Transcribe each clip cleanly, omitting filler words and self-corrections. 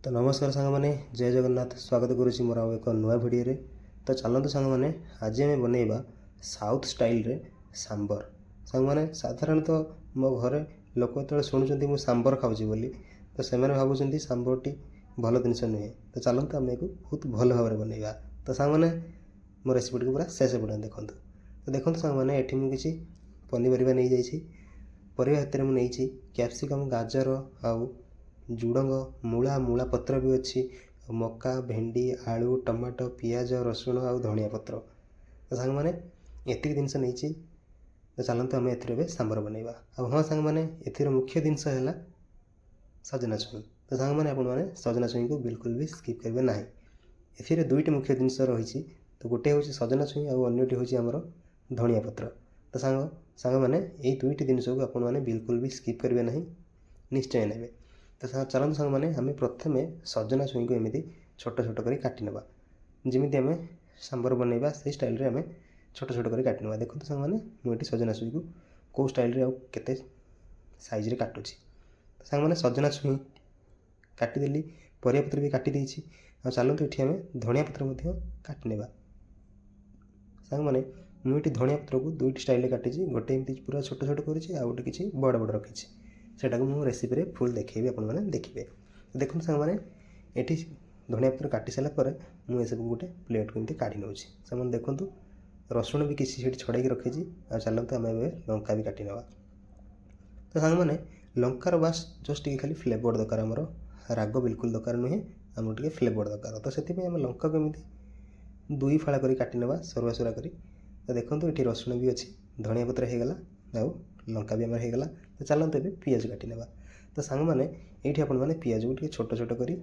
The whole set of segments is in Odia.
ତ ନମସ୍କାର ସାଙ୍ଗମାନେ, ଜୟ ଜଗନ୍ନାଥ। ସ୍ୱାଗତ କରୁଛି ମୋର ଆଉ ଏକ ନୂଆ ଭିଡ଼ିଓରେ। ତ ଚାଲନ୍ତୁ ସାଙ୍ଗମାନେ, ଆଜି ଆମେ ବନେଇବା ସାଉଥ୍ ଷ୍ଟାଇଲରେ ସାମ୍ବର। ସାଙ୍ଗମାନେ, ସାଧାରଣତଃ ମୋ ଘରେ ଲୋକ ଯେତେବେଳେ ଶୁଣୁଛନ୍ତି ମୁଁ ସାମ୍ବର ଖାଉଛି ବୋଲି, ତ ସେମାନେ ଭାବୁଛନ୍ତି ସାମ୍ବରଟି ଭଲ ଜିନିଷ ନୁହେଁ। ତ ଚାଲନ୍ତୁ, ଆମେ ଏହାକୁ ବହୁତ ଭଲ ଭାବରେ ବନେଇବା। ତ ସାଙ୍ଗମାନେ, ମୋ ରେସିପିଟିକୁ ପୁରା ଶେଷ ପର୍ଯ୍ୟନ୍ତ ଦେଖନ୍ତୁ। ତ ଦେଖନ୍ତୁ ସାଙ୍ଗମାନେ, ଏଠି ମୁଁ କିଛି ପନିପରିବା ନେଇଯାଇଛି। ପରିବା ଭିତରେ ମୁଁ ନେଇଛି କ୍ୟାପ୍ସିକମ୍, ଗାଜର ଆଉ ଝୁଡ଼ଙ୍ଗ, ମୂଳା, ମୂଳା ପତ୍ର ବି ଅଛି, ଆଉ ମକା, ଭେଣ୍ଡି, ଆଳୁ, ଟମାଟୋ, ପିଆଜ, ରସୁଣ ଆଉ ଧନିଆ ପତ୍ର। ତ ସାଙ୍ଗମାନେ, ଏତିକି ଜିନିଷ ନେଇଛି। ତ ଚାଲନ୍ତୁ, ଆମେ ଏଥିରେ ଏବେ ସାମ୍ବର ବନେଇବା। ଆଉ ହଁ ସାଙ୍ଗମାନେ, ଏଥିର ମୁଖ୍ୟ ଜିନିଷ ହେଲା ସଜନା ଛୁଇଁ। ତ ସାଙ୍ଗମାନେ, ଆପଣମାନେ ସଜନା ଛୁଇଁକୁ ବିଲକୁଲ ବି ସ୍କିପ୍ କରିବେ ନାହିଁ। ଏଥିରେ ଦୁଇଟି ମୁଖ୍ୟ ଜିନିଷ ରହିଛି। ତ ଗୋଟେ ହେଉଛି ସଜନା ଛୁଇଁ ଆଉ ଅନ୍ୟଟି ହେଉଛି ଆମର ଧନିଆ ପତ୍ର। ତ ସାଙ୍ଗମାନେ, ଏଇ ଦୁଇଟି ଜିନିଷକୁ ଆପଣମାନେ ବିଲକୁଲ ବି ସ୍କିପ୍ କରିବେ ନାହିଁ, ନିଶ୍ଚୟ ନେବେ। ତ ଚାଲନ୍ତୁ ସାଙ୍ଗମାନେ, ଆମେ ପ୍ରଥମେ ସଜନା ଛୁଇଁକୁ ଏମିତି ଛୋଟ ଛୋଟ କରି କାଟି ନେବା। ଯେମିତି ଆମେ ସାମ୍ବର ବନେଇବା, ସେଇ ଷ୍ଟାଇଲରେ ଆମେ ଛୋଟ ଛୋଟ କରି କାଟି ନେବା। ଦେଖନ୍ତୁ ସାଙ୍ଗମାନେ, ମୁଁ ଏଠି ସଜନା ଛୁଇଁକୁ କେଉଁ ଷ୍ଟାଇଲରେ ଆଉ କେତେ ସାଇଜରେ କାଟୁଛି। ତ ସାଙ୍ଗମାନେ, ସଜନା ଛୁଇଁ କାଟିଦେଲି, ପରିବାପତ୍ର ବି କାଟି ଦେଇଛି। ଆଉ ଚାଲନ୍ତୁ, ଏଠି ଆମେ ଧନିଆ ପତ୍ର ମଧ୍ୟ କାଟି ନେବା। ସାଙ୍ଗମାନେ, ମୁଁ ଏଠି ଧନିଆ ପତ୍ରକୁ ଦୁଇଟି ଷ୍ଟାଇଲରେ କାଟିଛି। ଗୋଟେ ଏମିତି ପୁରା ଛୋଟ ଛୋଟ କରିଛି ଆଉ ଗୋଟେ କିଛି ବଡ଼ ବଡ଼ ରଖିଛି। ସେଇଟାକୁ ମୁଁ ରେସିପିରେ ଫୁଲ୍ ଦେଖେଇବି, ଆପଣମାନେ ଦେଖିବେ। ଦେଖନ୍ତୁ ସାଙ୍ଗମାନେ, ଏଠି ଧନିଆ ପତ୍ର କାଟି ସାରିଲା ପରେ ମୁଁ ଏସବୁ ଗୋଟେ ପ୍ଲେଟ୍କୁ ଏମିତି କାଢ଼ି ନେଉଛି। ସାଙ୍ଗମାନେ, ଦେଖନ୍ତୁ, ରସୁଣ ବି କିଛି ସେଠି ଛଡ଼େଇକି ରଖିଛି। ଆଉ ଚାଲନ୍ତୁ, ଆମେ ଏବେ ଲଙ୍କା ବି କାଟି ନେବା। ତ ସାଙ୍ଗମାନେ, ଲଙ୍କାର ବାସ୍ ଜଷ୍ଟ ଟିକେ ଖାଲି ଫ୍ଲେଭର୍ ଦରକାର ଆମର, ରାଗ ବିଲକୁଲ ଦରକାର ନୁହେଁ, ଆମର ଟିକେ ଫ୍ଲେଭର୍ ଦରକାର। ତ ସେଥିପାଇଁ ଆମେ ଲଙ୍କାକୁ ଏମିତି ଦୁଇ ଫାଳ କରି କାଟି ନେବା, ସରୁଆ ସରୁଆ କରି। ତ ଦେଖନ୍ତୁ, ଏଠି ରସୁଣ ବି ଅଛି, ଧନିଆ ପତ୍ର ହେଇଗଲା ଆଉ ଲଙ୍କା ବି ଆମର ହେଇଗଲା। ତ ଚାଲନ୍ତୁ, ଏବେ ପିଆଜ କାଟି ନେବା। ତ ସାଙ୍ଗମାନେ, ଏଇଠି ଆପଣମାନେ ପିଆଜକୁ ଟିକେ ଛୋଟ ଛୋଟ କରି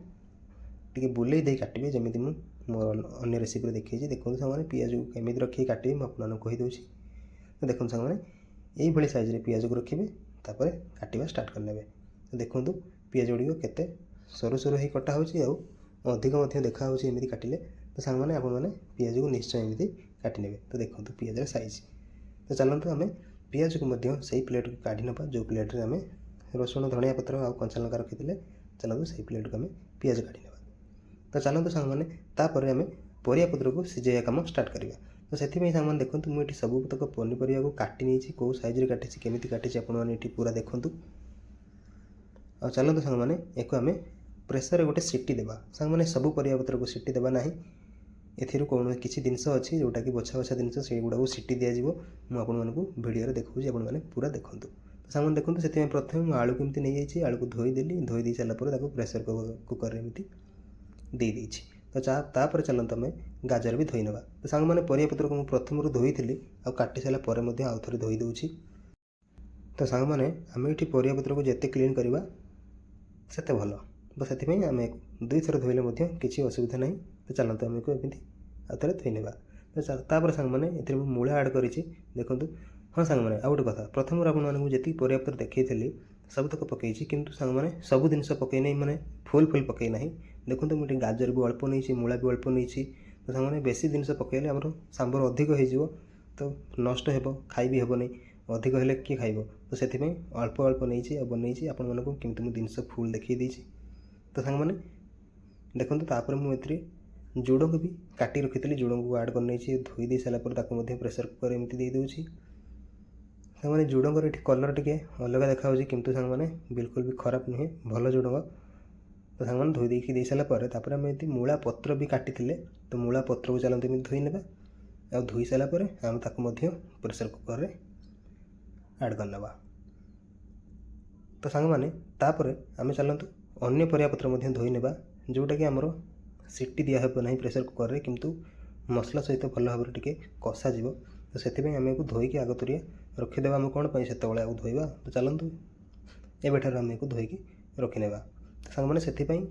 ଟିକେ ବୁଲେଇ ଦେଇ କାଟିବେ, ଯେମିତି ମୁଁ ମୋର ଅନ୍ୟ ରେସିପିରେ ଦେଖେଇଛି। ଦେଖନ୍ତୁ ସାଙ୍ଗମାନେ, ପିଆଜକୁ କେମିତି ରଖିକି କାଟିବେ, ମୁଁ ଆପଣମାନଙ୍କୁ କହିଦେଉଛି। ତ ଦେଖନ୍ତୁ ସାଙ୍ଗମାନେ, ଏଇଭଳି ସାଇଜରେ ପିଆଜକୁ ରଖିବେ, ତାପରେ କାଟିବା ଷ୍ଟାର୍ଟ କରିନେବେ। ତ ଦେଖନ୍ତୁ, ପିଆଜ ଗୁଡ଼ିକ କେତେ ସରୁ ସରୁ ହେଇ କଟା ହେଉଛି ଆଉ ଅଧିକ ମଧ୍ୟ ଦେଖାହେଉଛି ଏମିତି କାଟିଲେ। ତ ସାଙ୍ଗମାନେ, ଆପଣମାନେ ପିଆଜକୁ ନିଶ୍ଚୟ ଏମିତି କାଟି ନେବେ। ତ ଦେଖନ୍ତୁ ପିଆଜର ସାଇଜ୍। ତ ଚାଲନ୍ତୁ, ଆମେ ପିଆଜକୁ ମଧ୍ୟ ସେଇ ପ୍ଲେଟ୍କୁ କାଢ଼ି ନେବା, ଯେଉଁ ପ୍ଲେଟ୍ରେ ଆମେ ରସୁଣ, ଧନିଆ ପତ୍ର ଆଉ କଞ୍ଚା ଲଙ୍କା ରଖିଥିଲେ। ଚାଲନ୍ତୁ, ସେଇ ପ୍ଲେଟ୍କୁ ଆମେ ପିଆଜ କାଢ଼ି ନେବା। ତ ଚାଲନ୍ତୁ ସାଙ୍ଗମାନେ, ତାପରେ ଆମେ ପରିବା ପତ୍ରକୁ ସିଝେଇବା କାମ ଷ୍ଟାର୍ଟ କରିବା। ତ ସେଥିପାଇଁ ସାଙ୍ଗମାନେ, ଦେଖନ୍ତୁ, ମୁଁ ଏଠି ସବୁତକ ପନିପରିବାକୁ କାଟି ନେଇଛି। କେଉଁ ସାଇଜ୍ରେ କାଟିଛି, କେମିତି କାଟିଛି, ଆପଣମାନେ ଏଠି ପୁରା ଦେଖନ୍ତୁ। ଆଉ ଚାଲନ୍ତୁ ସାଙ୍ଗମାନେ, ୟାକୁ ଆମେ ପ୍ରେସରରେ ଗୋଟେ ସିଟି ଦେବା। ସାଙ୍ଗମାନେ, ସବୁ ପରିବା ପତ୍ରକୁ ସିଟି ଦେବା ନାହିଁ। ଏଥିରୁ କୌଣସି କିଛି ଜିନିଷ ଅଛି ଯେଉଁଟାକି ବଛା ବଛା ଜିନିଷ, ସେଇଗୁଡ଼ାକୁ ସିଟି ଦିଆଯିବ। ମୁଁ ଆପଣମାନଙ୍କୁ ଭିଡ଼ିଓରେ ଦେଖାଉଛି, ଆପଣମାନେ ପୁରା ଦେଖନ୍ତୁ। ତ ସାଙ୍ଗମାନେ, ଦେଖନ୍ତୁ, ସେଥିପାଇଁ ପ୍ରଥମେ ମୁଁ ଆଳୁ କେମିତି ନେଇଯାଇଛି, ଆଳୁକୁ ଧୋଇଦେଲି। ଧୋଇ ଦେଇ ସାରିଲା ପରେ ତାକୁ ପ୍ରେସର କୁକରରେ ଏମିତି ଦେଇଦେଇଛି। ତ ତାପରେ ଚାଲନ୍ତୁ, ଆମେ ଗାଜର ବି ଧୋଇ ନେବା। ତ ସାଙ୍ଗମାନେ, ପରିବା ପତ୍ରକୁ ମୁଁ ପ୍ରଥମରୁ ଧୋଇଥିଲି ଆଉ କାଟି ସାରିଲା ପରେ ମଧ୍ୟ ଆଉ ଥରେ ଧୋଇ ଦେଉଛି। ତ ସାଙ୍ଗମାନେ, ଆମେ ଏଠି ପରିବା ପତ୍ରକୁ ଯେତେ କ୍ଲିନ୍ କରିବା ସେତେ ଭଲ। ତ ସେଥିପାଇଁ ଆମେ ଦୁଇଥର ଧୋଇଲେ ମଧ୍ୟ କିଛି ଅସୁବିଧା ନାହିଁ। ତ ଚାଲନ୍ତୁ, ଆମେ ଏମିତି ଆଉ ଥରେ ଧୋଇ ନେବା। ତ ତାପରେ ସାଙ୍ଗମାନେ, ଏଥିରେ ମୁଁ ମୂଳା ଆଡ଼୍ କରିଛି, ଦେଖନ୍ତୁ। ହଁ ସାଙ୍ଗମାନେ, ଆଉ ଗୋଟେ କଥା, ପ୍ରଥମରୁ ଆପଣମାନଙ୍କୁ ଯେତିକି ପରିବାପତ୍ର ଦେଖେଇଥିଲି, ସବୁତକ ପକେଇଛି। କିନ୍ତୁ ସାଙ୍ଗମାନେ, ସବୁ ଜିନିଷ ପକେଇ ନାହିଁ, ମାନେ ଫୁଲ୍ ଫୁଲ୍ ପକେଇ ନାହିଁ। ଦେଖନ୍ତୁ, ମୁଁ ଟିକେ ଗାଜର ବି ଅଳ୍ପ ନେଇଛି, ମୂଳା ବି ଅଳ୍ପ ନେଇଛି। ତ ସାଙ୍ଗମାନେ, ବେଶୀ ଜିନିଷ ପକେଇଲେ ଆମର ସାମ୍ବର ଅଧିକ ହେଇଯିବ, ତ ନଷ୍ଟ ହେବ, ଖାଇ ବି ହେବନି। ଅଧିକ ହେଲେ କିଏ ଖାଇବ? ତ ସେଥିପାଇଁ ଅଳ୍ପ ଅଳ୍ପ ନେଇଛି ଆଉ ବନେଇଛି। ଆପଣମାନଙ୍କୁ କେମିତି ମୁଁ ଜିନିଷ ଫୁଲ୍ ଦେଖେଇ ଦେଇଛି। ତ ସାଙ୍ଗମାନେ, ଦେଖନ୍ତୁ, ତାପରେ ମୁଁ ଏଥିରେ ଝୁଡ଼ଙ୍ଗ ବି କାଟି ରଖିଥିଲି, ଝୁଡ଼ଙ୍ଗକୁ ଆଡ଼୍ କରିନେଇଛି। ଧୋଇ ଦେଇ ସାରିଲା ପରେ ତାକୁ ମଧ୍ୟ ପ୍ରେସର କୁକର୍ ଏମିତି ଦେଇଦେଉଛି। ସାଙ୍ଗମାନେ, ଝୁଡ଼ଙ୍ଗର ଏଠି କଲର୍ ଟିକେ ଅଲଗା ଦେଖାହେଉଛି, କିନ୍ତୁ ସାଙ୍ଗମାନେ, ବିଲକୁଲ ବି ଖରାପ ନୁହେଁ, ଭଲ ଝୁଡ଼ଙ୍ଗ। ତ ସାଙ୍ଗମାନେ, ଧୋଇ ଦେଇକି ଦେଇ ସାରିଲା ପରେ ତାପରେ ଆମେ ଏମିତି ମୂଳା ପତ୍ର ବି କାଟିଥିଲେ, ତ ମୂଳା ପତ୍ରକୁ ଚାଲନ୍ତୁ ଏମିତି ଧୋଇ ନେବା। ଆଉ ଧୋଇ ସାରିଲା ପରେ ଆମେ ତାକୁ ମଧ୍ୟ ପ୍ରେସର କୁକର୍ରେ ଆଡ଼୍ କରିନେବା। ତ ସାଙ୍ଗମାନେ, ତାପରେ ଆମେ ଚାଲନ୍ତୁ ଅନ୍ୟ ପରିବା ପତ୍ର ମଧ୍ୟ ଧୋଇ ନେବା, ଯେଉଁଟାକି ଆମର ସିଟି ଦିଆହେବ ନାହିଁ ପ୍ରେସର କୁକର୍ରେ, କିନ୍ତୁ ମସଲା ସହିତ ଭଲ ଭାବରେ ଟିକେ କଷାଯିବ। ତ ସେଥିପାଇଁ ଆମେ ଏକୁ ଧୋଇକି ଆଗତୁରିଆ ରଖିଦେବା। ଆମେ କ'ଣ ପାଇଁ ସେତେବେଳେ ଆଉ ଧୋଇବା? ତ ଚାଲନ୍ତୁ, ଏବେଠାରୁ ଆମେ ଏକୁ ଧୋଇକି ରଖିନେବା। ତ ସାଙ୍ଗମାନେ, ସେଥିପାଇଁ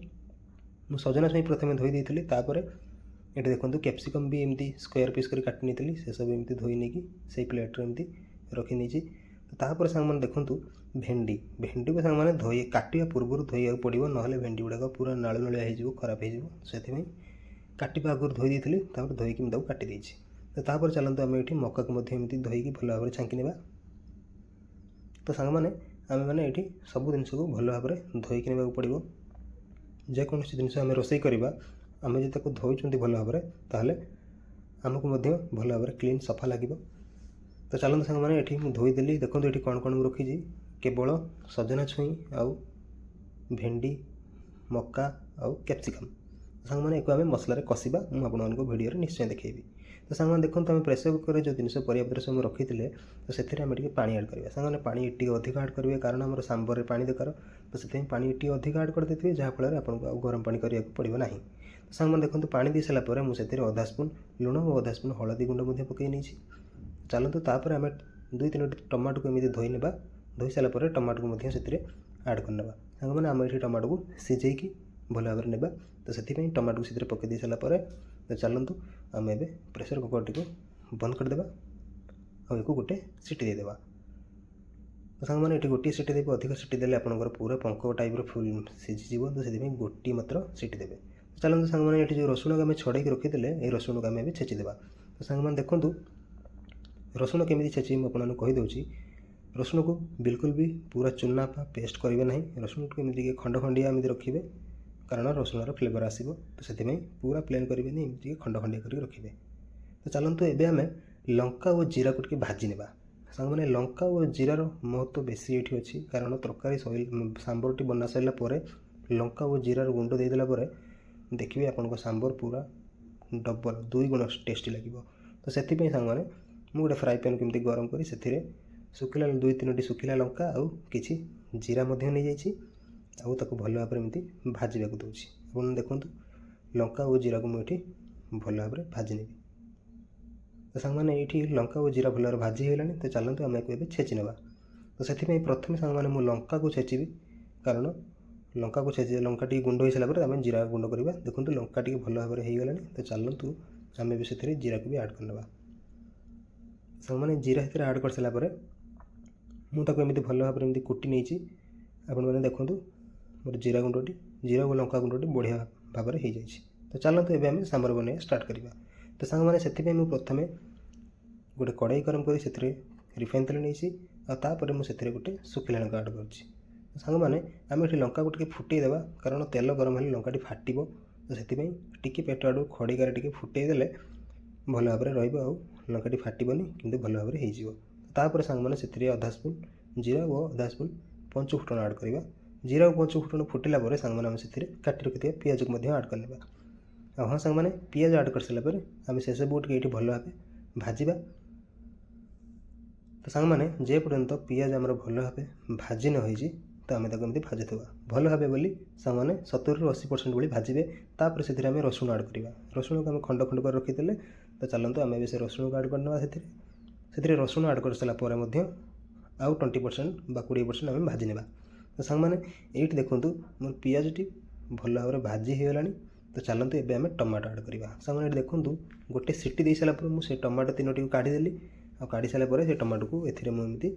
ମୁଁ ସଜନା ଛୁଇଁ ପ୍ରଥମେ ଧୋଇ ଦେଇଥିଲି। ତାପରେ ଏଠି ଦେଖନ୍ତୁ, କ୍ୟାପ୍ସିକମ୍ ବି ଏମିତି ସ୍କୋୟାର ପିସ୍ କରି କାଟି ନେଇଥିଲି, ସେସବୁ ଏମିତି ଧୋଇ ନେଇକି ସେଇ ପ୍ଲେଟ୍ରେ ଏମିତି ରଖିନେଇଛି। ତ ତାପରେ ସାଙ୍ଗମାନେ, ଦେଖନ୍ତୁ, ଭେଣ୍ଡି, ଭେଣ୍ଡିକୁ ସାଙ୍ଗମାନେ ଧୋଇ କାଟିବା ପୂର୍ବରୁ ଧୋଇବାକୁ ପଡ଼ିବ, ନହେଲେ ଭେଣ୍ଡି ଗୁଡ଼ାକ ପୁରା ନାଳୁ ନାଳିଆ ହେଇଯିବ, ଖରାପ ହେଇଯିବ। ସେଥିପାଇଁ କାଟିବା ଆଗରୁ ଧୋଇ ଦେଇଥିଲି, ତାପରେ ଧୋଇକି ମୁଁ ତାକୁ କାଟି ଦେଇଛି। ତ ତାପରେ ଚାଲନ୍ତୁ, ଆମେ ଏଠି ମକାକୁ ମଧ୍ୟ ଏମିତି ଧୋଇକି ଭଲ ଭାବରେ ଛାଙ୍କି ନେବା। ତ ସାଙ୍ଗମାନେ, ଆମେମାନେ ଏଠି ସବୁ ଜିନିଷକୁ ଭଲ ଭାବରେ ଧୋଇକି ନେବାକୁ ପଡ଼ିବ। ଯେକୌଣସି ଜିନିଷ ଆମେ ରୋଷେଇ କରିବା, ଆମେ ଯଦି ତାକୁ ଧୋଇଛନ୍ତି ଭଲ ଭାବରେ, ତାହେଲେ ଆମକୁ ମଧ୍ୟ ଭଲ ଭାବରେ କ୍ଲିନ୍ ସଫା ଲାଗିବ। ତ ଚାଲନ୍ତୁ ସାଙ୍ଗମାନେ, ଏଠି ମୁଁ ଧୋଇଦେଲି। ଦେଖନ୍ତୁ, ଏଠି କ'ଣ କ'ଣ ମୁଁ ରଖିଛି। କେବଳ ସଜନା ଛୁଇଁ ଆଉ ଭେଣ୍ଡି, ମକା ଆଉ କ୍ୟାପ୍ସିକମ୍। ସାଙ୍ଗମାନେ, ଏକୁ ଆମେ ମସଲାରେ କଷିବା। ମୁଁ ଆପଣମାନଙ୍କୁ ଭିଡ଼ିଓରେ ନିଶ୍ଚୟ ଦେଖେଇବି। ତ ସାଙ୍ଗମାନେ ଦେଖନ୍ତୁ, ଆମେ ପ୍ରେସର କୁକରରେ ଯେଉଁ ଜିନିଷ ପରିବାପତ୍ର ସବୁ ରଖିଥିଲେ, ତ ସେଥିରେ ଆମେ ଟିକେ ପାଣି ଆଡ଼୍ କରିବା। ସାଙ୍ଗମାନେ, ପାଣି ଟିକେ ଅଧିକ ଆଡ଼୍ କରିବେ, କାରଣ ଆମର ସାମ୍ବରରେ ପାଣି ଦରକାର। ତ ସେଥିପାଇଁ ପାଣି ଟିକେ ଅଧିକ ଆଡ଼୍ କରିଦେଇଥିବେ, ଯାହାଫଳରେ ଆପଣଙ୍କୁ ଆଉ ଗରମ ପାଣି କରିବାକୁ ପଡ଼ିବ ନାହିଁ। ତ ସାଙ୍ଗମାନେ ଦେଖନ୍ତୁ, ପାଣି ଦେଇ ସାରିଲା ପରେ ମୁଁ ସେଥିରେ ଅଧା ସ୍ପୁନ୍ ଲୁଣ ଓ ଅଧା ସ୍ପୁନ୍ ହଳଦୀ ଗୁଣ୍ଡ ମଧ୍ୟ ପକାଇ ନେଇଛି। ଚାଲନ୍ତୁ, ତାପରେ ଆମେ ଦୁଇ ତିନୋଟି ଟମାଟୋକୁ ଏମିତି ଧୋଇ ନେବା। ଧୋଇ ସାରିଲା ପରେ ଟମାଟୋକୁ ମଧ୍ୟ ସେଥିରେ ଆଡ଼୍ କରିନେବା। ସାଙ୍ଗମାନେ, ଆମେ ଏଠି ଟମାଟୋକୁ ସିଝେଇକି ଭଲ ଭାବରେ ନେବା। ତ ସେଥିପାଇଁ ଟମାଟୋକୁ ସେଥିରେ ପକାଇ ଦେଇ ସାରିଲା ପରେ, ତ ଚାଲନ୍ତୁ, ଆମେ ଏବେ ପ୍ରେସର କୁକରଟିକୁ ବନ୍ଦ କରିଦେବା ଆଉ ଏକୁ ଗୋଟେ ସିଟି ଦେଇଦେବା। ତ ସାଙ୍ଗମାନେ, ଏଠି ଗୋଟିଏ ସିଟି ଦେବେ। ଅଧିକ ସିଟି ଦେଲେ ଆପଣଙ୍କର ପୁରା ପଙ୍କ ଟାଇପ୍ର ଫୁଲ୍ ସିଝିଯିବ। ତ ସେଥିପାଇଁ ଗୋଟିଏ ମାତ୍ର ସିଟି ଦେବେ। ଚାଲନ୍ତୁ ସାଙ୍ଗମାନେ, ଏଠି ଯେଉଁ ରସୁଣକୁ ଆମେ ଛଡ଼େଇକି ରଖିଥିଲେ, ଏଇ ରସୁଣକୁ ଆମେ ଏବେ ଛେଚିଦେବା। ତ ସାଙ୍ଗମାନେ ଦେଖନ୍ତୁ, ରସୁଣ କେମିତି ଛେଚିବି ମୁଁ ଆପଣମାନଙ୍କୁ କହିଦେଉଛି। ରସୁଣକୁ ବିଲକୁଲ ବି ପୁରା ଚୁନା ବା ପେଷ୍ଟ କରିବେ ନାହିଁ। ରସୁଣକୁ ଏମିତି ଟିକେ ଖଣ୍ଡ ଖଣ୍ଡିଆ ଏମିତି ରଖିବେ, କାରଣ ରସୁଣର ଫ୍ଲେଭର୍ ଆସିବ। ତ ସେଥିପାଇଁ ପୁରା ପ୍ଲେନ୍ କରିବେନି, ଏମିତି ଟିକେ ଖଣ୍ଡ ଖଣ୍ଡିଆ କରିକି ରଖିବେ। ତ ଚାଲନ୍ତୁ, ଏବେ ଆମେ ଲଙ୍କା ଓ ଜିରାକୁ ଟିକେ ଭାଜି ନେବା। ସାଙ୍ଗମାନେ, ଲଙ୍କା ଓ ଜିରାର ମହତ୍ତ୍ୱ ବେଶୀ ଏଇଠି ଅଛି, କାରଣ ତରକାରୀ ସାମ୍ବରଟି ବନା ସାରିଲା ପରେ ଲଙ୍କା ଓ ଜିରାର ଗୁଣ୍ଡ ଦେଇଦେଲା ପରେ ଦେଖିବେ, ଆପଣଙ୍କ ସାମ୍ବର ପୁରା ଡବଲ୍, ଦୁଇ ଗୁଣ ଟେଷ୍ଟି ଲାଗିବ। ତ ସେଥିପାଇଁ ସାଙ୍ଗମାନେ, ମୁଁ ଗୋଟେ ଫ୍ରାଏ ପ୍ୟାନ୍ କେମିତି ଗରମ କରି ସେଥିରେ ଶୁଖିଲା ଦୁଇ ତିନୋଟି ଶୁଖିଲା ଲଙ୍କା ଆଉ କିଛି ଜିରା ମଧ୍ୟ ନେଇଯାଇଛି ଆଉ ତାକୁ ଭଲ ଭାବରେ ଏମିତି ଭାଜିବାକୁ ଦେଉଛି। ଆପଣ ଦେଖନ୍ତୁ, ଲଙ୍କା ଓ ଜିରାକୁ ମୁଁ ଏଠି ଭଲ ଭାବରେ ଭାଜି ନେବି। ତ ସାଙ୍ଗମାନେ, ଏଇଠି ଲଙ୍କା ଓ ଜିରା ଭଲ ଭାବରେ ଭାଜି ହେଇଗଲାଣି। ତ ଚାଲନ୍ତୁ, ଆମେ ଏକୁ ଏବେ ଛେଚି ନେବା। ତ ସେଥିପାଇଁ ପ୍ରଥମେ ସାଙ୍ଗମାନେ, ମୁଁ ଲଙ୍କାକୁ ଛେଚିବି, କାରଣ ଲଙ୍କାକୁ ଛେଚି ଲଙ୍କା ଟିକେ ଗୁଣ୍ଡ ହେଇସାରିଲା ପରେ ଆମେ ଜିରା ଗୁଣ୍ଡ କରିବା। ଦେଖନ୍ତୁ, ଲଙ୍କା ଟିକେ ଭଲ ଭାବରେ ହେଇଗଲାଣି। ତ ଚାଲନ୍ତୁ, ଆମେ ଏବେ ସେଥିରେ ଜିରାକୁ ବି ଆଡ଼୍ କରିନେବା। ସାଙ୍ଗମାନେ, ଜିରା ସେଥିରେ ଆଡ଼୍ କରିସାରିଲା ପରେ ମୁଁ ତାକୁ ଏମିତି ଭଲ ଭାବରେ ଏମିତି କୁଟି ନେଇଛି। ଆପଣମାନେ ଦେଖନ୍ତୁ, ମୋର ଜିରା ଗୁଣ୍ଡଟି, ଜିରା ଓ ଲଙ୍କା ଗୁଣ୍ଡଟି ବଢ଼ିଆ ଭାବରେ ହେଇଯାଇଛି। ତ ଚାଲନ୍ତୁ, ଏବେ ଆମେ ସାମ୍ବର ବନେଇବା ଷ୍ଟାର୍ଟ କରିବା। ତ ସାଙ୍ଗମାନେ, ସେଥିପାଇଁ ମୁଁ ପ୍ରଥମେ ଗୋଟେ କଡ଼େଇ ଗରମ କରି ସେଥିରେ ରିଫାଇନ୍ ତେଲ ନେଇଛି ଆଉ ତାପରେ ମୁଁ ସେଥିରେ ଗୋଟେ ଶୁଖିଲା ଲଙ୍କା ଆଡ଼୍ କରିଛି। ସାଙ୍ଗମାନେ, ଆମେ ଏଠି ଲଙ୍କାକୁ ଟିକେ ଫୁଟେଇ ଦେବା, କାରଣ ତେଲ ଗରମ ହେଲେ ଲଙ୍କାଟି ଫାଟିବ। ତ ସେଥିପାଇଁ ଟିକେ ପେଟ ଆଡ଼ୁ ଖଡ଼ିକାରେ ଟିକେ ଫୁଟେଇ ଦେଲେ ଭଲ ଭାବରେ ରହିବ ଆଉ ଲଙ୍କାଟି ଫାଟିବନି, କିନ୍ତୁ ଭଲ ଭାବରେ ହେଇଯିବ। ତାପରେ ସାଙ୍ଗମାନେ, ସେଥିରେ ଅଧା ସ୍ପୁନ୍ ଜିରା ଓ ଅଧା ସ୍ପୁନ୍ ପଞ୍ଚୁ ଫୁଟଣ ଆଡ଼୍ କରିବା। ଜିରା ଓ ପଞ୍ଚୁ ଫୁଟଣ ଫୁଟିଲା ପରେ ସାଙ୍ଗମାନେ, ଆମେ ସେଥିରେ କାଟି ରଖିଥିବା ପିଆଜକୁ ମଧ୍ୟ ଆଡ଼୍ କରିନେବା। ଆଉ ହଁ ସାଙ୍ଗମାନେ, ପିଆଜ ଆଡ଼୍ କରିସାରିଲା ପରେ ଆମେ ସେସବୁ ଟିକେ ଏଇଠି ଭଲ ଭାବେ ଭାଜିବା। ତ ସାଙ୍ଗମାନେ, ଯେ ପର୍ଯ୍ୟନ୍ତ ପିଆଜ ଆମର ଭଲ ଭାବେ ଭାଜି ନ ହେଇଛି, ତ ଆମେ ତାକୁ ଏମିତି ଭାଜୁଥିବା। ଭଲ ଭାବେ ବୋଲି ସାଙ୍ଗମାନେ, 70ରୁ 80% ଭଳି ଭାଜିବେ। ତାପରେ ସେଥିରେ ଆମେ ରସୁଣ ଆଡ଼୍ କରିବା। ରସୁଣକୁ ଆମେ ଖଣ୍ଡ ଖଣ୍ଡ କରି ରଖିଥିଲେ। ତ ଚାଲନ୍ତୁ, ଆମେ ଏବେ ସେ ରସୁଣକୁ ଆଡ଼୍ କରିନେବା ସେଥିରେ। ସେଥିରେ ରସୁଣ ଆଡ଼୍ କରିସାରିଲା ପରେ ମଧ୍ୟ ଆଉ 20% ବା 20% ଆମେ ଭାଜି ନେବା। ତ ସାଙ୍ଗମାନେ, ଏଇଠି ଦେଖନ୍ତୁ, ମୋର ପିଆଜଟି ଭଲ ଭାବରେ ଭାଜି ହେଇଗଲାଣି। ତ ଚାଲନ୍ତୁ, ଏବେ ଆମେ ଟମାଟୋ ଆଡ଼୍ କରିବା। ସାଙ୍ଗମାନେ, ଏଠି ଦେଖନ୍ତୁ, ଗୋଟେ ସିଟି ଦେଇ ସାରିଲା ପରେ ମୁଁ ସେ ଟମାଟୋ ତିନୋଟିକୁ କାଢ଼ିଦେଲି ଆଉ କାଢ଼ି ସାରିଲା ପରେ ସେ ଟମାଟୋକୁ ଏଥିରେ ମୁଁ ଏମିତି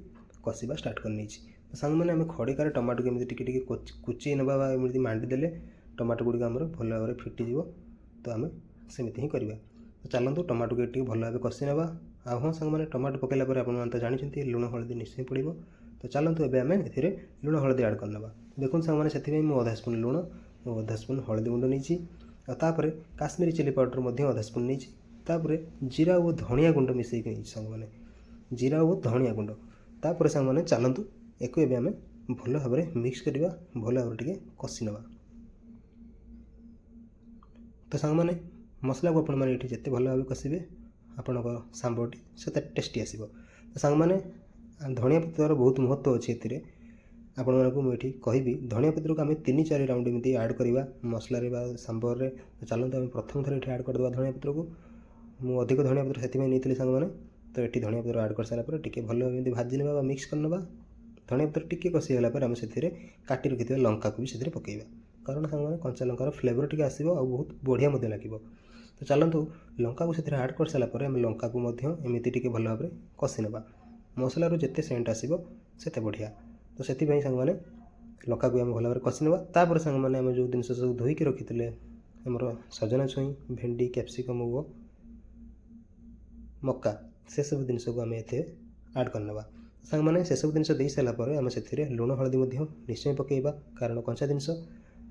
କଷିବା ଷ୍ଟାର୍ଟ କରିନେଇଛି। ତ ସାଙ୍ଗମାନେ, ଆମେ ଖଡ଼ିକାରେ ଟମାଟୋକୁ ଏମିତି ଟିକେ ଟିକେ କୁଚେଇ ନେବା ବା ଏମିତି ମାଣ୍ଡି ଦେଲେ ଟମାଟୋ ଗୁଡ଼ିକ ଆମର ଭଲ ଭାବରେ ଫିଟିଯିବ। ତ ଆମେ ସେମିତି ହିଁ କରିବା। ତ ଚାଲନ୍ତୁ, ଟମାଟୋକୁ ଟିକେ ଭଲ ଭାବେ କଷି ନେବା। ଆଉ ହଁ ସାଙ୍ଗମାନେ, ଟମାଟୋ ପକାଇଲା ପରେ ଆପଣମାନେ ତ ଜାଣିଛନ୍ତି, ଲୁଣ ହଳଦୀ ନିଶ୍ଚୟ ପଡ଼ିବ। ତ ଚାଲନ୍ତୁ, ଏବେ ଆମେ ଏଥିରେ ଲୁଣ ହଳଦୀ ଆଡ଼୍ କରିନେବା। ଦେଖନ୍ତୁ ସାଙ୍ଗମାନେ, ସେଥିପାଇଁ ମୁଁ ଅଧା ସ୍ପୁନ୍ ଲୁଣ ଓ ଅଧା ସ୍ପୁନ୍ ହଳଦୀ ଗୁଣ୍ଡ ନେଇଛି ଆଉ ତାପରେ କାଶ୍ମୀରୀ ଚିଲି ପାଉଡ଼ର ମଧ୍ୟ ଅଧା ସ୍ପୁନ୍ ନେଇଛି। ତାପରେ ଜିରା ଓ ଧଣିଆ ଗୁଣ୍ଡ ମିଶାଇକି ନେଇଛି। ସାଙ୍ଗମାନେ, ଜିରା ଓ ଧଣିଆ ଗୁଣ୍ଡ। ତାପରେ ସାଙ୍ଗମାନେ, ଚାଲନ୍ତୁ, ଏକୁ ଏବେ ଆମେ ଭଲ ଭାବରେ ମିକ୍ସ କରିବା, ଭଲ ଭାବରେ ଟିକେ କଷି ନେବା। ତ ସାଙ୍ଗମାନେ, ମସଲାକୁ ଆପଣମାନେ ଏଇଠି ଯେତେ ଭଲ ଭାବେ କଷିବେ, ଆପଣଙ୍କ ସାମ୍ବରଟି ସେତେ ଟେଷ୍ଟି ଆସିବ। ତ ସାଙ୍ଗମାନେ, ଧଣିଆ ପତ୍ରର ବହୁତ ମହତ୍ତ୍ୱ ଅଛି ଏଥିରେ। ଆପଣମାନଙ୍କୁ ମୁଁ ଏଠି କହିବି, ଧଣିଆ ପତ୍ରକୁ ଆମେ ତିନି ଚାରି ରାଉଣ୍ଡ ଏମିତି ଆଡ଼୍ କରିବା ମସଲାରେ ବା ସାମ୍ବରରେ। ଚାଲନ୍ତୁ, ଆମେ ପ୍ରଥମ ଥର ଏଠି ଆଡ଼୍ କରିଦେବା ଧଣିଆ ପତ୍ରକୁ। ମୁଁ ଅଧିକ ଧଣିଆ ପତ୍ର ସେଥିପାଇଁ ନେଇଥିଲି ସାଙ୍ଗମାନେ। ତ ଏଠି ଧଣିଆ ପତ୍ର ଆଡ଼୍ କରିସାରିଲା ପରେ ଟିକେ ଭଲ ଏମିତି ଭାଜି ନେବା ବା ମିକ୍ସ କରିନେବା। ଧଣିଆ ପତ୍ର ଟିକେ କଷି ଗଲା ପରେ ଆମେ ସେଥିରେ କାଟି ରଖିଥିବା ଲଙ୍କାକୁ ବି ସେଥିରେ ପକାଇବା, କାରଣ ସାଙ୍ଗମାନେ, କଞ୍ଚା ଲଙ୍କାର ଫ୍ଲେଭର୍ ଟିକେ ଆସିବ ଆଉ ବହୁତ ବଢ଼ିଆ ମଧ୍ୟ ଲାଗିବ। ତ ଚାଲନ୍ତୁ, ଲଙ୍କାକୁ ସେଥିରେ ଆଡ଼୍ କରିସାରିଲା ପରେ ଆମେ ଲଙ୍କାକୁ ମଧ୍ୟ ଏମିତି ଟିକେ ଭଲ ଭାବରେ କଷି ନେବା। ମସଲାରୁ ଯେତେ ସେଣ୍ଟ ଆସିବ, ସେତେ ବଢ଼ିଆ। ତ ସେଥିପାଇଁ ସାଙ୍ଗମାନେ, ଲଙ୍କାକୁ ଆମେ ଭଲ ଭାବରେ କଷି ନେବା। ତାପରେ ସାଙ୍ଗମାନେ, ଆମେ ଯେଉଁ ଜିନିଷ ସବୁ ଧୋଇକି ରଖିଥିଲେ, ଆମର ସଜନା ଛୁଇଁ, ଭେଣ୍ଡି, କ୍ୟାପ୍ସିକମ୍ ଓ ମକା, ସେସବୁ ଜିନିଷକୁ ଆମେ ଏଥିରେ ଆଡ଼୍ କରିନେବା। ସାଙ୍ଗମାନେ, ସେସବୁ ଜିନିଷ ଦେଇ ସାରିଲା ପରେ ଆମେ ସେଥିରେ ଲୁଣ ହଳଦୀ ମଧ୍ୟ ନିଶ୍ଚୟ ପକାଇବା, କାରଣ କଞ୍ଚା ଜିନିଷ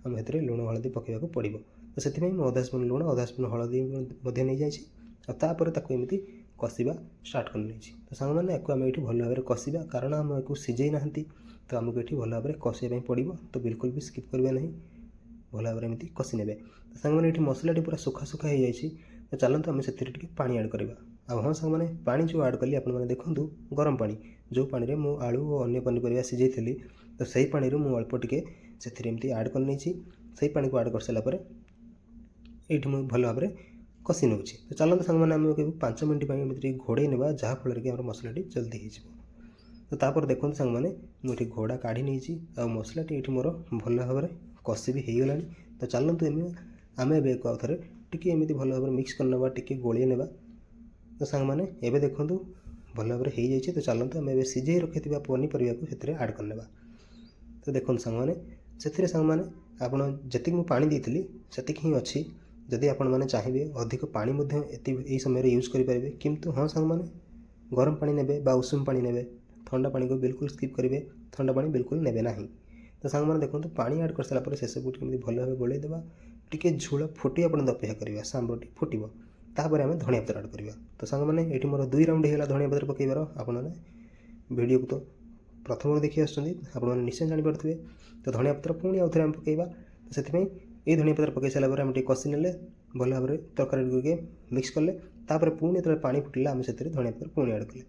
ଆମେ ସେଥିରେ ଲୁଣ ହଳଦୀ ପକାଇବାକୁ ପଡ଼ିବ। ତ ସେଥିପାଇଁ ମୁଁ ଅଧା ସ୍ପୁନ୍ ଲୁଣ, ଅଧା ସ୍ପୁନ୍ ହଳଦୀ ମଧ୍ୟ ନେଇଯାଇଛି ଆଉ ତାପରେ ତାକୁ ଏମିତି କଷିବା ଷ୍ଟାର୍ଟ କରିନେଇଛି। ତ ସାଙ୍ଗମାନେ, ୟାକୁ ଆମେ ଏଇଠି ଭଲ ଭାବରେ କଷିବା, କାରଣ ଆମେ ୟାକୁ ସିଝେଇ ନାହାନ୍ତି। ତ ଆମକୁ ଏଠି ଭଲ ଭାବରେ କଷିବା ପାଇଁ ପଡ଼ିବ। ତ ବିଲକୁଲ ବି ସ୍କିପ୍ କରିବା ନାହିଁ, ଭଲ ଭାବରେ ଏମିତି କଷି ନେବେ। ତ ସାଙ୍ଗମାନେ, ଏଠି ମସଲାଟି ପୁରା ଶୁଖା ଶୁଖା ହେଇଯାଇଛି। ତ ଚାଲନ୍ତୁ, ଆମେ ସେଥିରେ ଟିକେ ପାଣି ଆଡ଼୍ କରିବା। ଆଉ ହଁ ସାଙ୍ଗମାନେ, ପାଣି ଯେଉଁ ଆଡ଼୍ କଲି, ଆପଣମାନେ ଦେଖନ୍ତୁ, ଗରମ ପାଣି, ଯେଉଁ ପାଣିରେ ମୁଁ ଆଳୁ ଓ ଅନ୍ୟ ପନିପରିବା ସିଝେଇଥିଲି, ତ ସେଇ ପାଣିରୁ ମୁଁ ଅଳ୍ପ ଟିକେ ସେଥିରେ ଏମିତି ଆଡ଼୍ କରିନେଇଛି। ସେଇ ପାଣିକୁ ଆଡ଼୍ କରିସାରିଲା ପରେ ଏଇଠି ମୁଁ ଭଲ ଭାବରେ କଷି ନେଉଛି। ତ ଚାଲନ୍ତୁ ସାଙ୍ଗମାନେ, ଆମେ ଏବେ 5 ମିନିଟ୍ ପାଇଁ ଏମିତି ଟିକେ ଘୋଡ଼େଇ ନେବା, ଯାହାଫଳରେ କି ଆମର ମସଲାଟି ଜଲ୍ଦି ହେଇଯିବ। ତ ତାପରେ ଦେଖନ୍ତୁ ସାଙ୍ଗମାନେ, ମୁଁ ଏଠି ଘୋଡ଼ା କାଢ଼ି ନେଇଛି ଆଉ ମସଲାଟି ଏଇଠି ମୋର ଭଲ ଭାବରେ କଷି ବି ହେଇଗଲାଣି। ତ ଚାଲନ୍ତୁ, ଆମେ ଏବେ ଆଉ ଥରେ ଟିକେ ଏମିତି ଭଲ ଭାବରେ ମିକ୍ସ କରିନେବା, ଟିକେ ଗୋଳେଇ ନେବା। ତ ସାଙ୍ଗମାନେ, ଏବେ ଦେଖନ୍ତୁ, ଭଲ ଭାବରେ ହେଇଯାଇଛି। ତ ଚାଲନ୍ତୁ, ଆମେ ଏବେ ସିଝେଇ ରଖିଥିବା ପନିପରିବାକୁ ସେଥିରେ ଆଡ଼୍ କରିନେବା। ତ ଦେଖନ୍ତୁ ସାଙ୍ଗମାନେ, ସେଥିରେ ସାଙ୍ଗମାନେ ଆପଣ ଯେତିକି ମୁଁ ପାଣି ଦେଇଥିଲି, ସେତିକି ହିଁ ଅଛି। ଯଦି ଆପଣମାନେ ଚାହିଁବେ, ଅଧିକ ପାଣି ମଧ୍ୟ ଏଇ ସମୟରେ ୟୁଜ୍ କରିପାରିବେ। କିନ୍ତୁ ହଁ ସାଙ୍ଗମାନେ, ଗରମ ପାଣି ନେବେ ବା ଉଷୁମ ପାଣି ନେବେ, ଥଣ୍ଡା ପାଣିକୁ ବିଲକୁଲ ସ୍କିପ୍ କରିବେ, ଥଣ୍ଡା ପାଣି ବିଲକୁଲ ନେବେ ନାହିଁ। ତ ସାଙ୍ଗମାନେ ଦେଖନ୍ତୁ, ପାଣି ଆଡ଼୍ କରିସାରିଲା ପରେ ସେସବୁ ଟିକେ ଏମିତି ଭଲ ଭାବେ ଗୋଳେଇ ଦେବା। ଟିକେ ଝୋଳ ଫୁଟିବା ପର୍ଯ୍ୟନ୍ତ ଅପେକ୍ଷା କରିବା। ସାମ୍ବରଟି ଫୁଟିବ, ତାପରେ ଆମେ ଧନିଆ ପତ୍ର ଆଡ଼୍ କରିବା। ତ ସାଙ୍ଗମାନେ, ଏଇଠି ମୋର ଦୁଇ ରାଉଣ୍ଡ ହେଇଗଲା ଧନିଆ ପତ୍ର ପକାଇବାର। ଆପଣମାନେ ଭିଡ଼ିଓକୁ ତ ପ୍ରଥମରୁ ଦେଖି ଆସୁଛନ୍ତି, ଆପଣମାନେ ନିଶ୍ଚୟ ଜାଣିପାରୁଥିବେ। ତ ଧନିଆ ପତ୍ର ପୁଣି ଆଉ ଥରେ ଆମେ ପକାଇବା। ତ ସେଥିପାଇଁ ଏଇ ଧନିଆ ପତ୍ର ପକାଇ ସାରିଲା ପରେ ଆମେ ଟିକେ କଷି ନେଲେ ଭଲ ଭାବରେ, ତରକାରୀକୁ ଟିକେ ମିକ୍ସ କଲେ। ତାପରେ ପୁଣି ଯେତେବେଳେ ପାଣି ଫୁଟିଲା, ଆମେ ସେଥିରେ ଧନିଆ ପତ୍ର ପୁଣି ଆଡ଼୍ କଲେ।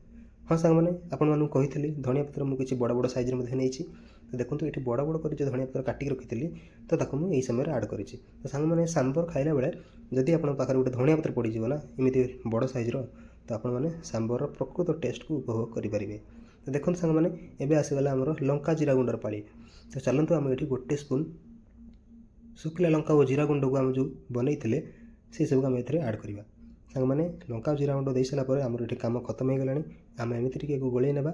ହଁ ସାଙ୍ଗମାନେ, ଆପଣମାନଙ୍କୁ କହିଥିଲି, ଧନିଆ ପତ୍ର ମୁଁ କିଛି ବଡ଼ ବଡ଼ ସାଇଜ୍ରେ ମଧ୍ୟ ନେଇଛି। ତ ଦେଖନ୍ତୁ, ଏଠି ବଡ଼ ବଡ଼ କରି ଯେଉଁ ଧନିଆ ପତ୍ର କାଟିକି ରଖିଥିଲି, ତ ତାକୁ ମୁଁ ଏଇ ସମୟରେ ଆଡ଼୍ କରିଛି। ତ ସାଙ୍ଗମାନେ, ସାମ୍ବର ଖାଇଲା ବେଳେ ଯଦି ଆପଣଙ୍କ ପାଖରେ ଗୋଟେ ଧନିଆ ପତ୍ର ପଡ଼ିଯିବ ନା ଏମିତି ବଡ଼ ସାଇଜ୍ର, ତ ଆପଣମାନେ ସାମ୍ବରର ପ୍ରକୃତ ଟେଷ୍ଟକୁ ଉପଭୋଗ କରିପାରିବେ। ତ ଦେଖନ୍ତୁ ସାଙ୍ଗମାନେ, ଏବେ ଆସିଗଲା ଆମର ଲଙ୍କା ଜିରା ଗୁଣ୍ଡର ପାଳି। ତ ଚାଲନ୍ତୁ, ଆମେ ଏଠି ଗୋଟେ ସ୍ପୁନ୍ ଶୁଖିଲା ଲଙ୍କା ଓ ଜିରା ଗୁଣ୍ଡକୁ ଆମେ ଯେଉଁ ବନେଇଥିଲେ, ସେସବୁକୁ ଆମେ ଏଥିରେ ଆଡ଼୍ କରିବା। ସାଙ୍ଗମାନେ, ଲଙ୍କା ଜିରା ଗୁଣ୍ଡ ଦେଇସାରିଲା ପରେ ଆମର ଏଠି କାମ ଖତମ ହେଇଗଲାଣି। ଆମେ ଏମିତି ଟିକେ ଗୋଳେଇ ନେବା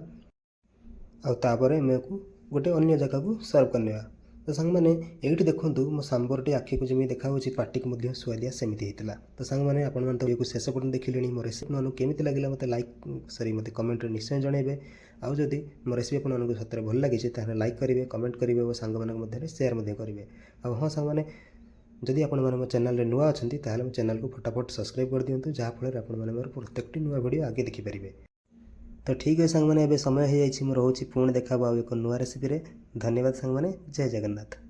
ଆଉ ତାପରେ ଆମେ ଏହାକୁ ଗୋଟେ ଅନ୍ୟ ଜାଗାକୁ ସର୍ଭ କରିନେବା। ତ ସାଙ୍ଗମାନେ, ଏଇଠି ଦେଖନ୍ତୁ, ମୋ ସାମ୍ବରଟି ଆଖିକୁ ଯେମିତି ଦେଖାହେଉଛି, ପାଟିକୁ ମଧ୍ୟ ସୁଆଦିଆ ସେମିତି ହେଇଥିଲା। ତ ସାଙ୍ଗମାନେ, ଆପଣମାନେ ତ ଭିଡ଼ିଓକୁ ଶେଷ ପର୍ଯ୍ୟନ୍ତ ଦେଖିଲେଣି। ମୋ ରେସିପି ଆପଣମାନଙ୍କୁ କେମିତି ଲାଗିଲା, ମୋତେ ଲାଇକ୍, ସରି, ମୋତେ କମେଣ୍ଟରେ ନିଶ୍ଚୟ ଜଣାଇବେ। ଆଉ ଯଦି ମୋ ରେସିପି ଆପଣମାନଙ୍କୁ ସତରେ ଭଲ ଲାଗିଛି, ତାହେଲେ ଲାଇକ୍ କରିବେ, କମେଣ୍ଟ କରିବେ ଓ ସାଙ୍ଗମାନଙ୍କ ମଧ୍ୟରେ ସେୟାର ମଧ୍ୟ କରିବେ। ଆଉ ହଁ ସାଙ୍ଗମାନେ, ଯଦି ଆପଣମାନେ ମୋ ଚ୍ୟାନେଲରେ ନୂଆ ଅଛନ୍ତି, ତାହେଲେ ମୋ ଚ୍ୟାନେଲକୁ ଫଟାଫଟ ସବସ୍କ୍ରାଇବ୍ କରିଦିଅନ୍ତୁ, ଯାହାଫଳରେ ଆପଣମାନେ ମୋର ପ୍ରତ୍ୟେକଟି ନୂଆ ଭିଡ଼ିଓ ଆଗେ ଦେଖିପାରିବେ। ତ ଠିକ୍ ଅଛି ସାଙ୍ଗମାନେ, ଏବେ ସମୟ ହେଇଯାଇଛି, ମୁଁ ରହୁଛି। ପୁଣି ଦେଖା ହେବ ଆଉ ଏକ ନୂଆ ରେସିପିରେ। ଧନ୍ୟବାଦ ସାଙ୍ଗମାନେ, ଜୟ ଜଗନ୍ନାଥ।